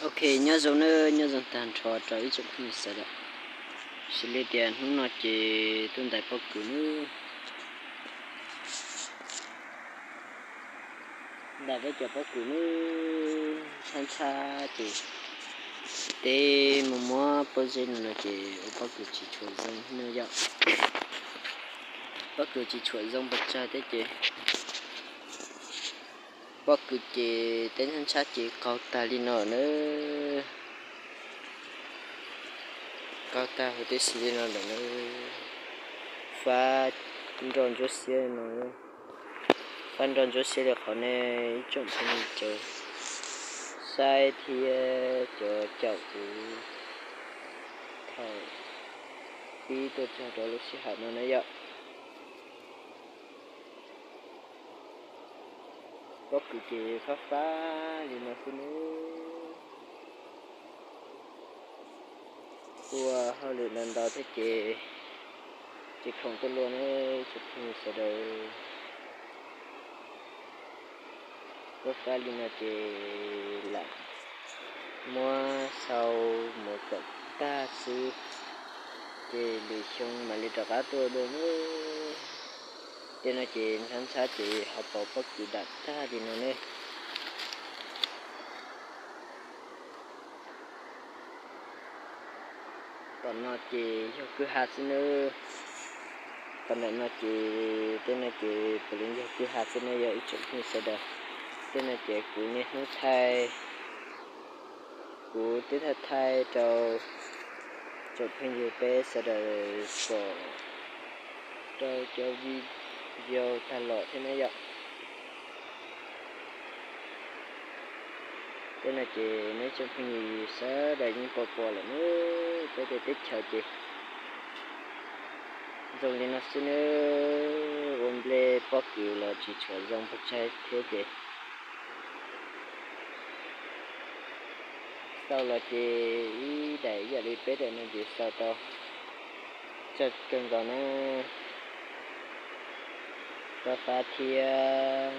Ok, nyob zoo nawb, nyob zoo tag nrho rau ib tsoom phooj ywg sawv daws. Xws li tias hnub no ces tuaj ntais pob kws nawb. Ntais peb cov pob kws nawb, ntshab ntshab ces teb muaj muab pob zeb no no ces ua pob kws tsis tshua zoo nawb yom. Pob kws tsis tshua zoo pes tsawg thiab ces pob kws ces teb ntshab ntshab ces qaug tag li no nawb. Qaug tag huv tib si li no lawm nawb. Fab nroj ntsuab xiab no, fab nroj ntsuab xiab li qhov nej ib tsoom phooj ywg saib thiab cov caum kuv thaum pib tuaj txog rau lub sij hawm no na yom. Pob kws ces fab fab li no xwb nawb. Ua hauj lwm ntau ntau thiab ces tsis khoom tuaj luaj nawb tsoom phooj ywg sawv daws. Fab fab li no ces lam muab xau mus kom tag xwb ces lwm xyoo mam li rov qab tuaj dua nawb. Tej no ces ntshab ntshab ces ho pom pob kws dam tag li no ne. Tom no ces yog kwj ha xwb nawb. Tom ntawm no ces tej no ces puav leej yog kwj ha xwb nawb yog ib tsoom phooj ywg sawv daws. Tej no ces kuv niaj hnub thaij, kuv twb thaij thaij rau tsoom phooj ywg peb sawv daws pom rau cov video tag los thiab na yom. Tej no ces nej tsoom phooj ywg sawv daws yeej pom pom lawm nawb, peb tej teb chaws ces zoo li no xwb nawb. Ua nplej pob kws los tsis tshua zoo pes tsawg thiab ces xaus los ces ib daim ib yam li peb daim no ces xaus tau tsawg kawg nkaus na. Fab fab thiab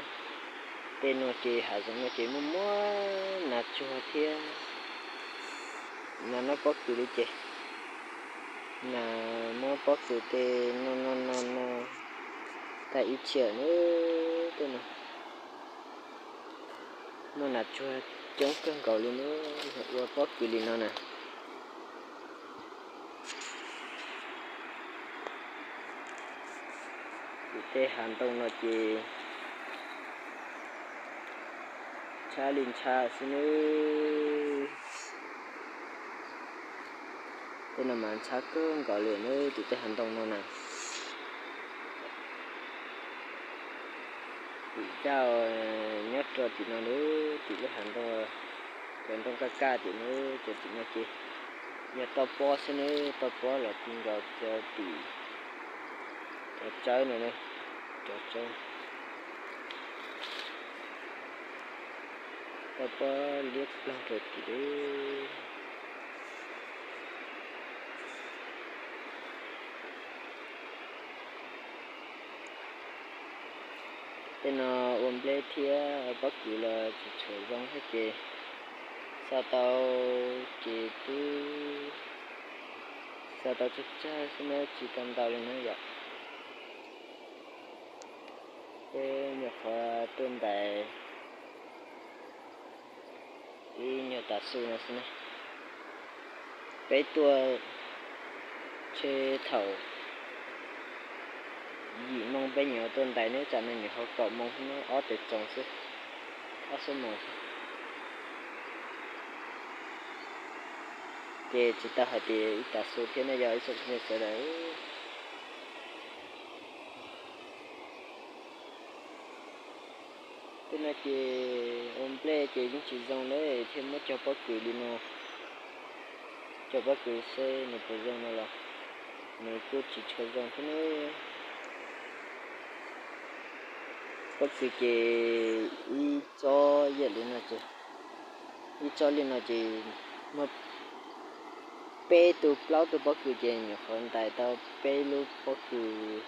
tej no ces hav zoov no ces muaj muab nas tsuag thiab nas noj pob kws li ces nas muab pob kws tej no no no no tag ib txhia nawb. Tej no muaj nas tsuag coob kawg nkaus li nawb, ua pob kws li no na. Ces tej hav ntoo no ces ntshab li ntshab xwb nawb. Tej no mas ntshab kawg nkaus li nawb, tim tej hav ntoo no na. Tim caj nyob rau tim no nawb, tim lub hav ntoo, cov ntoo kaj kaj tim nawb, cov tim no ces yog toj pob xwb nawb, toj pob los ti nkaus cov tim cov tsawb no, cov tsawb toj pob liab ploog rau tim nawb. Tej no ua nplej thiab pob kws los tsis tshua zoo thiab ces xaus tau ces twb xaus tau tsawg tsawg xwb nawb, tsis tau ntau li nawb yom. Peb nyuam qhuav tuaj ntais ib nyuag tav su no xwb na. Peb tuaj tsheb thaum yim moo peb nyuam qhuav tuaj ntais nawb, tsam no nyuam qhuav kaum moo xwb na, ob tes txoos xwb, ob xuab moos xwb. Ces tsis tau hais tias ib tav su thiab na yog ib tsoom phooj ywg sawv daws. Tej no ces ua nplej ces yeej tsis zoo na, thiaj muab cog pob kws li no. Cog pob kws seb nws puas zoo no los nws kuj tsis tshua zoo thiab ne. Pob kws ces ib tsob yam li no ces, ib tsob li no ces muaj peb tug plaub tug pob kws ces nyuam qhuav ntais tau peb lub pob kws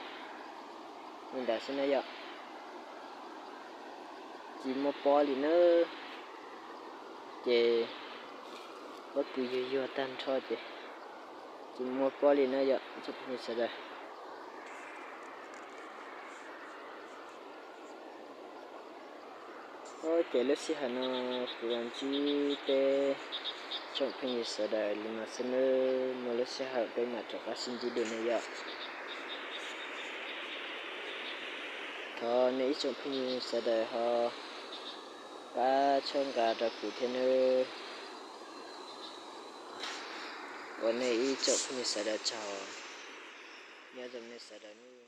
li ntawd xwb na yom. Tsis muaj pob li nawb. Ces Pob kws yuag yuag tag nrho ces tsis muaj pob li na yom tsoom phooj ywg sawv daws. Ces lub sij hawm no kuv los ntsib peb tsoom phooj ywg sawv daws li no xwb nawb, muaj lub sij hawm peb mam rov qab sib ntsib dua na yom. Thov nej ib tsoom phooj ywg sawv daws ho pab txhawb nqa rau kuv thiab nawb. Ua nej ib tsoom phooj ywg sawv daws tsaug, nyob zoo nej sawv daws nawb.